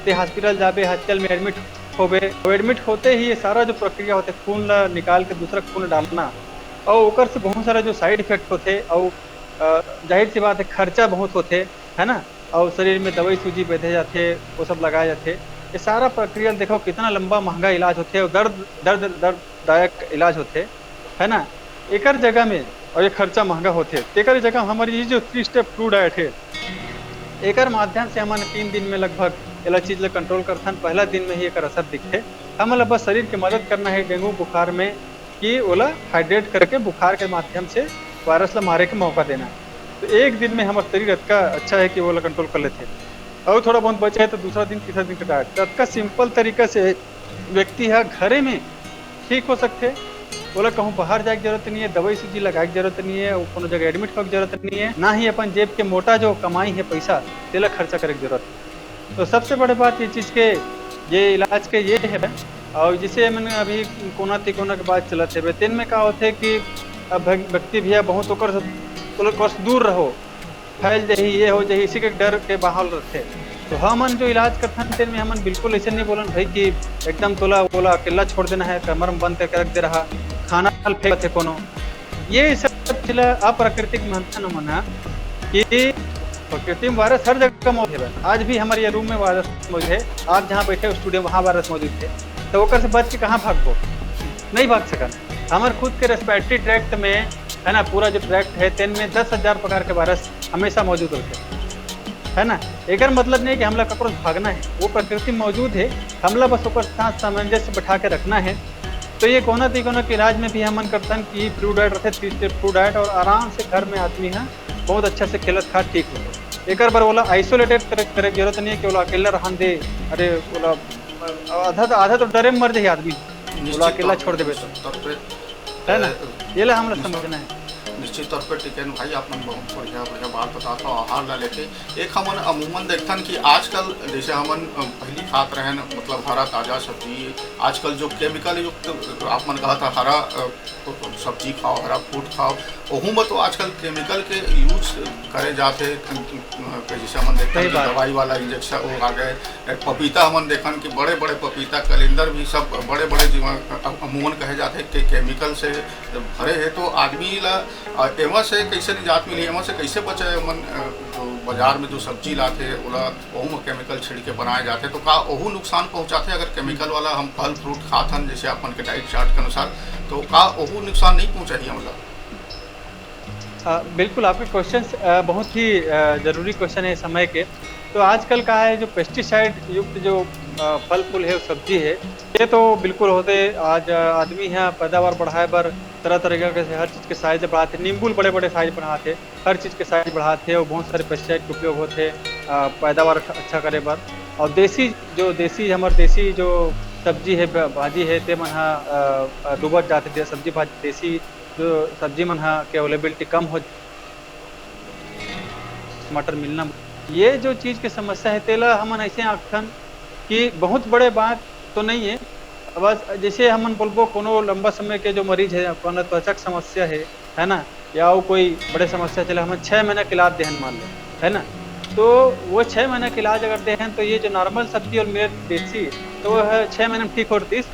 ते हॉस्पिटल जाबे, हॉस्पिटल में एडमिट होबे, तो एडमिट होते ही ये सारा जो प्रक्रिया होथे, खून ला निकाल के दूसरा खून डालना, और ओकर से बहुत सारा जो साइड इफेक्ट होथे, और, अ, जाहिर सी बात है, खर्चा बहुत होथे, है ना, और शरीर में दवाई सूजी बैठे जाथे, वो सब लगाए जाथे। ये सारा प्रक्रिया देखो, कितना लंबा महंगा इलाज होथे, और दर्द, दर्द, दर्ददायक इलाज होथे, है ना। एकर जगह में, और ये खर्चा महंगा होथे, तेकर जगह हमारी ये जो थ्री स्टेप फ्लू डाइट है, एकर माध्यम से हमन तीन दिन में लगभग एला चीज ला कंट्रोल करथन। पहला दिन में ही एकर असर दिखथे। हमन ला बस शरीर के मदद करना है डेंगू बुखार में, कि ओला हाइड्रेट करके बुखार के माध्यम से वायरस ला मारे के मौका देना है। तो एक दिन में हमर शरीर अतका अच्छा है कि ओला कंट्रोल कर लेथे, और थोड़ा बहुत बचे है तो दूसरा दिन, तीसरा दिन का डाइट। तो अतका सिंपल तरीका से व्यक्ति ह घरे में ठीक हो सकथे। ओला कहूँ बाहर जाए के जरूरत नहीं है, दवाई सूजी लगाए के जरूरत नहीं है, वो कोनो जगह एडमिट होए के जरूरत नहीं है, ना ही अपन जेब के मोटा जो कमाई है पैसा, तेला खर्चा करे के जरूरत है। तो सबसे बड़े बात ये चीज के, ये इलाज के ये है। और जिसे मन अभी कोरोना तिकोना के बात चलत है, तेन में का होथे कि अब भग-, व्यक्ति भैया बहुत ओकर से, ओकर से दूर रहो, फैल जाही, ये हो जाही, इसी के डर के माहौल रथे। तो हमन जो इलाज करथन, तेन में हमन बिल्कुल ऐसे नहीं बोलन भाई कि एकदम तोला, ओला अकेला छोड़ देना है, कमर में बंद करके रख दे रहा, खाना ल फेंक देथे कोनो। ये सब चीज ला अप्राकृतिक मानथन हमन ह कि प्रकृति में वायरस हर जगह मौजूद है। आज भी हमारे ये रूम में वायरस मौजूद है, आप जहाँ बैठे हो स्टूडियो, वहाँ वायरस मौजूद है। तो ओकर से बच के कहाँ भागबो? नहीं भाग सकन। हमारे खुद के रेस्पिरेटरी ट्रैक्ट में, है ना, पूरा जो ट्रैक्ट है, तेन में दस हजार प्रकार के वायरस हमेशा मौजूद रहते हैं, है ना। एकर मतलब नहीं कि हमला ककरो से भागना है, वो प्रकृति में मौजूद है, हमला बस ओकर साथ सामंजस्य बैठा के रखना है। तो ये कोरोना तिकोना के इलाज में भी हमन करथन कि फ्लू डाइट रथे, थ्री स्टेप फ्लू डाइट, और आराम से घर में आदमी ह बहुत अच्छा से खेलत खात ठीक हो। एकर बर ओला आइसोलेटेड करे, करे के जरूरत नहीं है कि ओला अकेला रहन दे। अरे ओला आधा तो, आधा तो डरे में मर जाही आदमी, ओला अकेला छोड़ देबे तो। है ना? ये ला हमला समझना है। निश्चित तौर पे टिकेन भाई, आप मन बहुत बढ़िया, बढ़िया बात बतात हो आहार ला लेके। एक हमन अमूमन देखथन कि आजकल जैसे हमन, अ, पहली खात रहेन, मतलब हरा ताजा सब्जी, आजकल जो केमिकल युक्त, आप मन कहा था हरा, अ, सब्जी खाओ, हरा फ्रूट खाओ, ओहू में तो आजकल केमिकल के यूज करे जाथे, अ, जैसे हमन देखथन सही कि बात। दवाई वाला इंजेक्शन वो आ गए, पपीता हमन देखन कि बड़े-बड़े पपीता, कलिंदर भी सब बड़े-बड़े जीवन, अ, अमूमन कहे जाथे कि केमिकल से भरे हे, तो आदमी ला अउ एमा से कइसे निजात मिलही, एमा से कइसे बचे हमन? अ, जो बाजार में जो सब्जी लाथे, ओला ओहू में केमिकल छिड़के बनाए जाथे, तो का ओहू नुकसान पहुंचाथे? अगर केमिकल वाला हम फल फ्रूट खात हन, जइसे आप मन के डाइट चार्ट के अनुसार, तो का ओहू नुकसान नहीं पहुंचाही हमला? अ, बिल्कुल, आपके क्वेश्चन अ, बहुत ही अ, ज़रूरी क्वेश्चन है समय के। तो आजकल का है, जो पेस्टिसाइड युक्त जो अ, फल फूल है, सब्जी है, ये तो बिल्कुल होथे। आज अ, आदमी ह पैदावार बढ़ाए बर तरह-तरह के हर चीज के साइज बढ़ाथे, नींबू ल बड़े-बड़े साइज बढ़ाथे, हर चीज के साइज बढ़ाथे अउ बहुत सारे पेस्टिसाइड के उपयोग होथे अ, पैदावार अच्छा, अच्छा करे बर। अउ देसी जो, देसी, हमर देसी जो सब्जी है, ब-, भाजी है, ते मन ह अ, अ, डूबत जाथे। दे-, सब्जी भाजी, देसी जो सब्जी मन ह के अवेलेबिलिटी कम हो, टमाटर मिलना, ये जो चीज के समस्या है, तेला हमन ऐसे आंकथन कि बहुत बड़े बात तो नहीं है। बस जैसे हमन बोलबो, कोनो लंबा समय के जो मरीज है, अपन त्वचा के समस्या है, है ना, या वो कोई बड़े समस्या चले, हमन छह महीना के इलाज देहन मान लो, है ना, तो वो छह महीना के इलाज अगर देहन, तो ये जो नॉर्मल सब्जी और मिलेट देसी, तो वो है छह महीना में ठीक हो रहीस।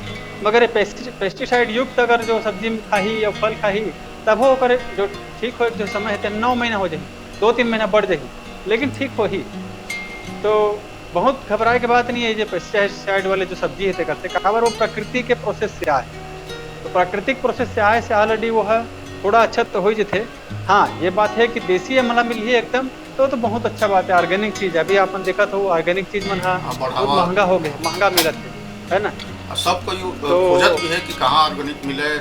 मगर ये पेस्टि-, पेस्टिसाइड युक्त अगर जो सब्जी में खाही या फल खाही, तभो ओकर जो ठीक होए के जो समय है, ते नौ महीना हो जाही, दो तीन महीना बढ़ जाही, लेकिन ठीक होही। तो बहुत घबराए के बात नहीं है, ये पेस्टिसाइड वाले जो सब्जी है, ते करथे, काबर वो प्रकृति के प्रोसेस से आए। तो प्राकृतिक प्रोसेस से आए से ऑलरेडी वो है, थोड़ा अच्छा तो हो ही जथे। हाँ, ये बात है कि देसी हमला मिलही एकदम, तो, तो बहुत अच्छा बात है। ऑर्गेनिक चीज, अभी आपन देखत हो, ऑर्गेनिक चीज मन हा हाँ, बहुत बढ़ावा। महंगा हो गया, महंगा मिलत है, है ना? और सब कोई यू-, तो खोजत भी है कि कहाँ ऑर्गेनिक मिले,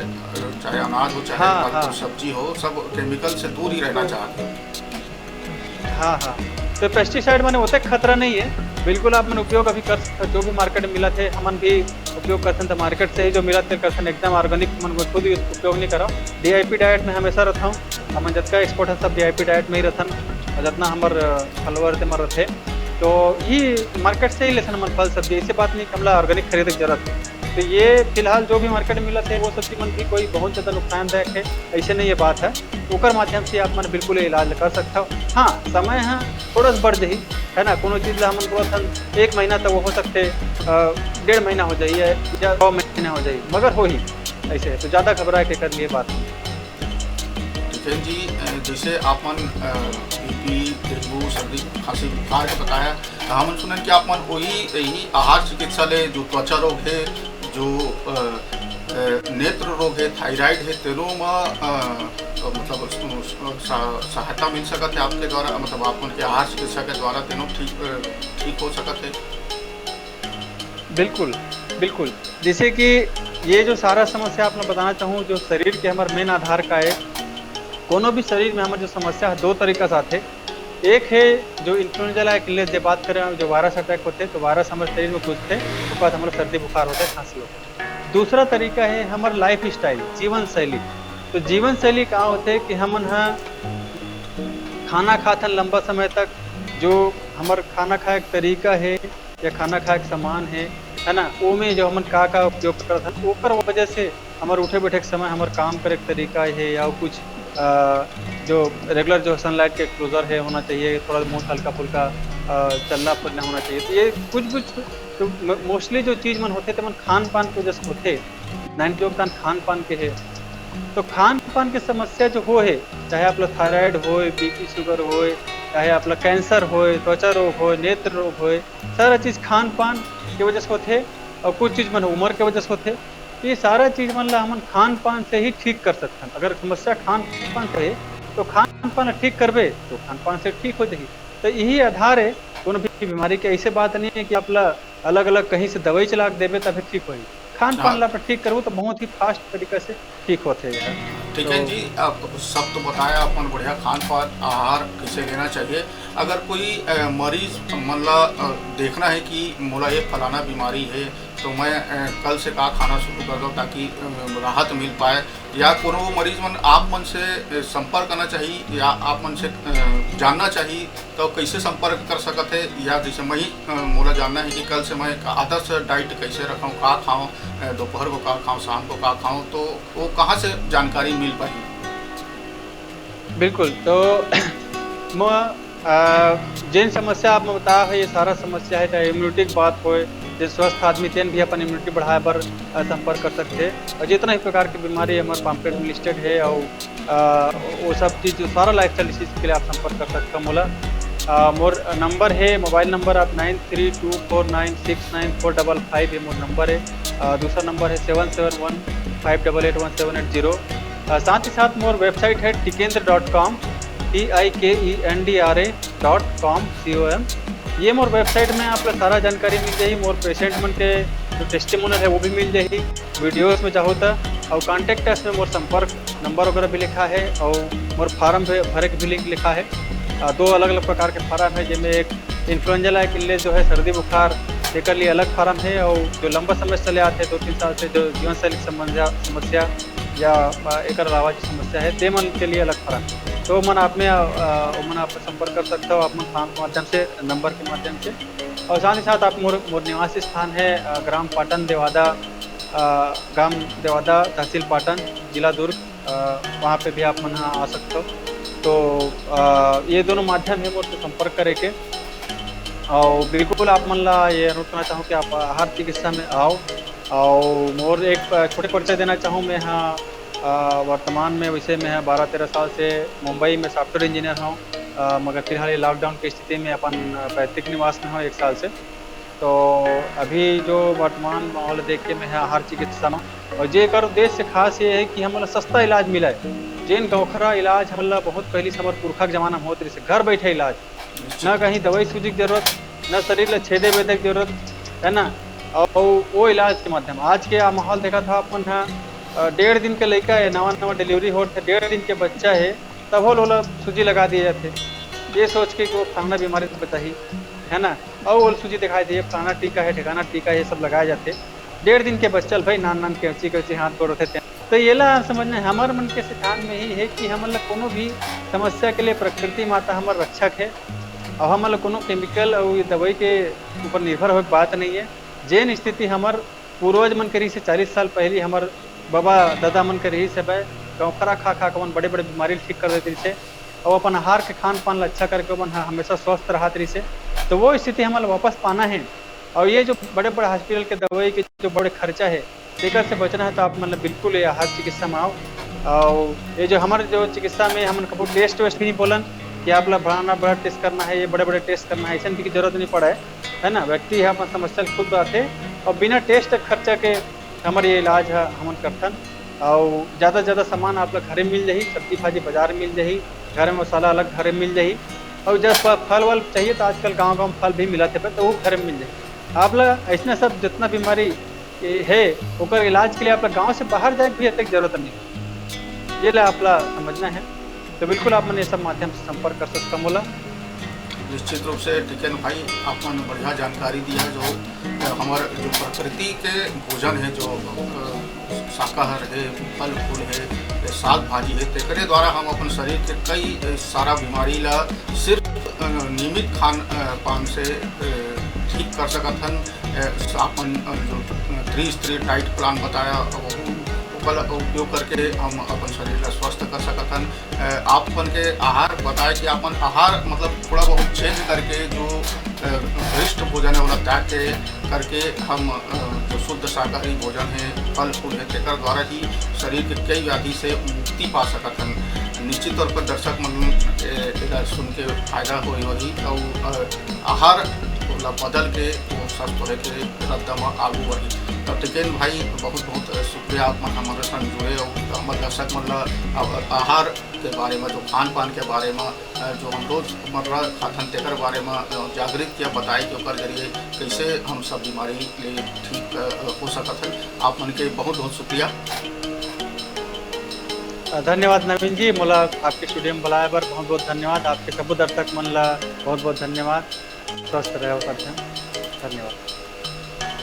चाहे अनाज हो, चाहे हाँ, फल, हाँ। सब्जी हो, सब केमिकल से दूर ही रहना तो चाहते हैं। हाँ, हाँ। तो पेस्टिसाइड माने ओतेक खतरा नहीं है, बिल्कुल आप मन उपयोग अभी कर सकते हो, जो भी मार्केट में मिलत है, हमन भी उपयोग करथन, तो मार्केट से ही जो मिलत है करथन, एकदम ऑर्गेनिक, हमन खुद ही उपयोग नहीं करव। डीआईपी डाइट में हमेशा रहता हूँ, हमन जतका एक्सपोर्ट है सब डीआईपी डाइट में ही रहथन, और जितना हमर फॉलोअर ते मन रहथे, तो ही मार्केट से ही लेथन हमन फल सब्जी, ऐसे बात नहीं कि हमला ऑर्गेनिक खरीदे के जरूरत है। तो ये फिलहाल जो भी मार्केट में मिलत है, वो सब्जी मन भी कोई बहुत ज्यादा नुकसानदायक है, ऐसे नहीं ये बात है। ओकर माध्यम से आप मन बिल्कुल ये इलाज कर सकते हो। हाँ, समय है थोड़ा सा बढ़ जाही, है ना, कोनो चीज ला हमन बोलत हन एक महीना तक, वो हो सकथे अ, डेढ़ महीना हो जाही या छह महीना हो जाही, मगर होही ऐसे है, तो ज्यादा घबराए के कर लिए बात नहीं। जितेंद्र जी, अ, जैसे आप मन, अ, बीपी, डेंगू, सर्दी, खांसी, बुखार के बताया, तो हमन सुनन कि आप मन वही, यही आहार चिकित्सा ले जो त्वचा रोग है, जो, अ, अ, नेत्र रोग है, थायराइड है, तेनो म, अ, अ, मतलब उस, उस, सहा-, सहायता मिल सकत है आपके द्वारा, मतलब आप मन के आहार चिकित्सा के द्वारा तेनो ठीक, अ, ठीक हो सकत है? बिल्कुल, बिल्कुल। जैसे कि ये जो सारा समस्या आप मैं बताना चाहूँ, जो शरीर के हमर मेन आधार का है, कोनो भी शरीर में हमर जो समस्या है, दो तरीका से आथे। एक है जो इन्फ्लुएंजा ला एक ले जे बात करें, जो वायरस अटैक होथे, तो वायरस हमर शरीर में घुसथे, ओकर बाद हमर सर्दी बुखार होथे, खांसी होथे। दूसरा तरीका है हमर लाइफस्टाइल, जीवन शैली। तो जीवन शैली का होथे कि हमन ह खाना खाथन लंबा समय तक, जो हमर खाना खाए के तरीका है या खाना खाए के सामान है, है ना, ओमे जो हमन का-का उपयोग करत हन, ओकर वजह से हमर उठे बैठे के समय, हमर काम करे के तरीका है या कुछ, अ, जो रेगुलर जो सनलाइट के एक्सपोजर है होना चाहिए, थोड़ा बहुत हल्का फुल्का, अ, चलना फिरना होना चाहिए। तो ये कुछ-कुछ तो म-, मोस्टली जो चीज मन होथे, तेमन खान पान के वजह से होथे, नाइंटी योगदान खान पान के है। तो खान पान के समस्या जो हो है, चाहे आप ला थायराइड होए, बीपी शुगर होए, चाहे आप ला कैंसर होए, त्वचा रोग होए, नेत्र रोग होए, सारा चीज खान पान के वजह से होथे। और कुछ चीज मन उम्र के वजह से होथे। ये सारा चीज मन ला हमन खान पान से ही ठीक कर सकथन। अगर समस्या खान पान से है, तो खान पान ला ठीक करबे, तो खान पान से ठीक हो जाही। तो यही आधार है कोनो भी बीमारी के। ऐसे बात नहीं है कि आप ला अलग-अलग कहीं से दवाई चला के देबे तभे ठीक होही। खान पान हाँ। ला आप ठीक करबो तो बहुत ही फास्ट तरीका से ठीक होथे यार। ठीक है तो जी, आप सब तो बताया अपन बढ़िया खान पान, आहार कैसे लेना चाहिए। अगर कोई, अ, मरीज मन ला, अ, देखना है कि मोला ये फलाना बीमारी है, तो मैं, अ, कल से का खाना शुरू कर दूं ताकि, अ, राहत मिल पाए, या कोनो मरीज मन आप मन से, अ, संपर्क करना चाहिए या आप मन से, अ, जानना चाहिए, तो कैसे संपर्क कर सकत है? या जैसे मैं ही, अ, मोला जानना है कि कल से मैं एक आदर्श डाइट कैसे रखूं, का खाऊं, अ, दोपहर को का खाऊं, शाम को का खाऊं, तो वो कहाँ से जानकारी मिल पाही? बिल्कुल, तो म-, अ, जेन समस्या आप बता है, ये सारा समस्या है, चाहे इम्यूनिटी की बात होए, जे स्वस्थ आदमी तेन भी अपन इम्यूनिटी बढ़ाए बर अ, संपर्क कर सकथे। और जितना भी प्रकार के बीमारी हमर पम्पलेट में लिस्टेड हे, और अ, वो सब चीज, जो सारा लाइफस्टाइल डिसीज के लिए आप संपर्क कर सकते हो मोला। अ, मोर नंबर है, मोबाइल नंबर आप nine three two four nine six nine four double five, ये मोर नंबर है। अ, दूसरा नंबर है seven seven one five double eight one seven eight zero. साथ ही साथ मोर वेबसाइट है Tikendra dot com, T I K E N D R A dot com, C O M. ये मोर वेबसाइट में आप ला सारा जानकारी मिल जाही, मोर पेशेंट मन के जो टेस्टिमोनियल है वो भी मिल जाही। वीडियोस में चाहो तो, और कॉन्टैक्ट अस में मोर संपर्क नंबर वगैरह भी लिखा है, और मोर फॉर्म भे-, भरे के भी लिंक लिखा है। आ, दो अलग अलग प्रकार के फॉर्म है, जिनमें एक इन्फ्लुएंजा लाइक इलनेस जो है, सर्दी बुखार, एकर लिए अलग फॉर्म है, और जो लंबा समय से चले आते हैं, दो तीन साल से, जो जीवन शैली संबंधिया समस्या या अ, एकर अलावा जो समस्या है, ते मन के लिए अलग फॉर्म। तो मन आप में अ, अ, मन आप संपर्क कर सकते हो, आप मन फॉर्म के माध्यम से, नंबर के माध्यम से। और साथ ही साथ आप मोर मोर निवास स्थान है अ, ग्राम पाटन देवादा, अ, ग्राम देवादा, तहसील पाटन, जिला दुर्ग। अ, वहाँ पे भी आप मन ह आ सकते हो। तो अ, ये दोनों माध्यम है मोर से संपर्क करे के। और बिल्कुल आप मन ला ये अनुरोध करना चाहूँ कि आप आहार चिकित्सा में आओ। और मोर एक अ, छोटे परिचय देना चाहूँ, मैं हाँ अ, वर्तमान में वैसे मैं हाँ बारह तेरह साल से मुंबई में सॉफ्टवेयर इंजीनियर हूँ, अ, मगर फिलहाल ये लॉकडाउन की स्थिति में अपन अ, पैतृक निवास में हूँ एक साल से। तो अभी जो वर्तमान माहौल देख के मैं हाँ आहार चिकित्सा में, और जे एकर उद्देश्य खास ये है कि हमन ला सस्ता इलाज मिले। जेन गौखरा इलाज हमन ला बहुत पहली से हमर पुरखा के जमाना में होत रहिस, घर बैठे इलाज, ना कहीं दवाई सूजी की जरूरत, ना शरीर ला छेदे बेदे की जरूरत, है ना। और वो इलाज के माध्यम आज के आ माहौल देखा था अपन हा, अ, डेढ़ दिन के लइका है, नवा नवा डिलीवरी होत है, डेढ़ दिन के बच्चा है, तभो लोला सूजी लगा दिए जाते, ये सोच के कि वो फलाना बीमारी से बचाही, है ना। और वो सूजी दिखाई दिए, फलाना टीका है, ठिकाना टीका है, ये सब लगाए जाते। डेढ़ दिन के बच्चा ल भाई नान नान कैंची कैंची हाथ गोड़ होते, तो येला समझना है, हमर मन के सिद्धांत में ही है कि हमन ला कोनो भी समस्या के लिए प्रकृति माता हमर रक्षक है, और हमन ला कोनो केमिकल और ये दवाई के ऊपर निर्भर होए के बात नहीं है। जेन स्थिति हमर पूर्वज मन के रहिस हे, चालीस साल पहली हमर बाबा दादा मन के रहिस हे, गौखरा खा खा के ओमन बड़े बड़े बीमारी ल ठीक कर देते रहिस हे, और अपन आहार के खान पान ल अच्छा करके ओमन ह हमेशा स्वस्थ रहत रहिस हे। तो वो स्थिति हमन ला वापस पाना है। और ये जो बड़े बड़े हॉस्पिटल के दवाई के जो बड़े खर्चा है, तेकर से बचना है, तो आप मन ला बिल्कुल ये आहार चिकित्सा में आओ। और ये जो हमारे जो चिकित्सा में हमन कभू टेस्ट वेस्ट भी नहीं बोलन कि आप ला फलाना ब्लड टेस्ट करना है, ये बड़े बड़े टेस्ट करना है, ऐसा की जरूरत नहीं पड़ा है, है ना। व्यक्ति है अपन समस्या ल खुद आथे और बिना टेस्ट खर्चा के हमर ये इलाज ह हमन करथन। और ज़्यादा से ज़्यादा सामान आप ला घरे मिल जाही, सब्जी भाजी बाजार में मिल जाही, घर में मसाला अलग घरे में मिल जाही। और जब फ-, फल वल चाहिए तो आजकल गांव गांव में फल भी मिलत हे, तो वो घरे में मिल जाही। आप ला ऐसने सब जितना बीमारी ए, हे, ओकर इलाज के लिए आप ला गांव से बाहर जाए के भी अतेक जरूरत नहीं। ये ला आप ला समझना है। तो बिल्कुल आप मन ये सब माध्यम से संपर्क कर सकता मोला। निश्चित रूप से टिकेन भाई, आप मन बढ़िया जानकारी दिया जो, अ, हमर जो प्रकृति के भोजन है, जो, अ, शाकाहार है, फल फूल है, साग भाजी है, तेकरे द्वारा हम अपन शरीर के कई, अ, सारा बीमारी ला सिर्फ, अ, नियमित खान, अ, पान से, अ, ठीक कर सकत हन। अ, अपन, अ, जो त्रिस्तरीय डाइट प्लान बताया, वहू ओकर उपयोग करके हम अपन शरीर ला स्वस्थ कर सकत हन। अ, आप मन के आहार बताए कि अपन आहार मतलब थोड़ा बहुत चेंज करके जो, अ, भ्रष्ट भोजन है, ओला त्याग के करके हम, अ, जो शुद्ध शाकाहारी भोजन है, फल फूल है, तेकर द्वारा ही शरीर के कई व्याधि से मुक्ति पा सकत हन। निश्चित तौर पर दर्शक मन, ए, एला सुन के फायदा होई होही। अउ, अ, आहार ला बदल के वो स्वस्थ होए के रद्दा म आगू बढ़ी। तो टिकेन भाई, बहुत बहुत शुक्रिया आप मन हमारे संग जुड़े और हमर दर्शक मन ला अब आहार के बारे में, जो खान पान के बारे में, अ, जो हम रोजमर्रा खाथन तेकर बारे में, अ, जागृत किया, बताए कि ओकर जरिए कैसे हम सब बीमारी ले ठीक, अ, हो सकत हन। आप मन के बहुत बहुत शुक्रिया। अ, धन्यवाद नवीन जी, मोला आपके स्टूडियो में बुलाए बर बहुत बहुत धन्यवाद। आपके सबो दर्शक मन ला बहुत बहुत धन्यवाद। स्वस्थ रहो करथन। धन्यवाद।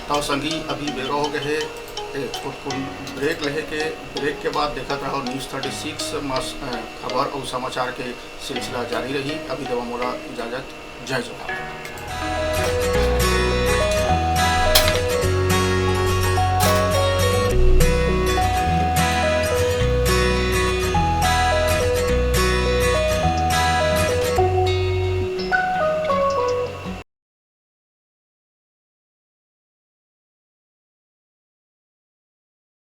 तो संगी, अभी बेरा हो गए हे, ए, कुछ, कुछ ब्रेक लेहे के। ब्रेक के बाद देखत रहो न्यूज़ थर्टी सिक्स मस-, अ, खबर और समाचार के सिलसिला जारी रही। अभी देवा मोला इजाजत। जय जोहार।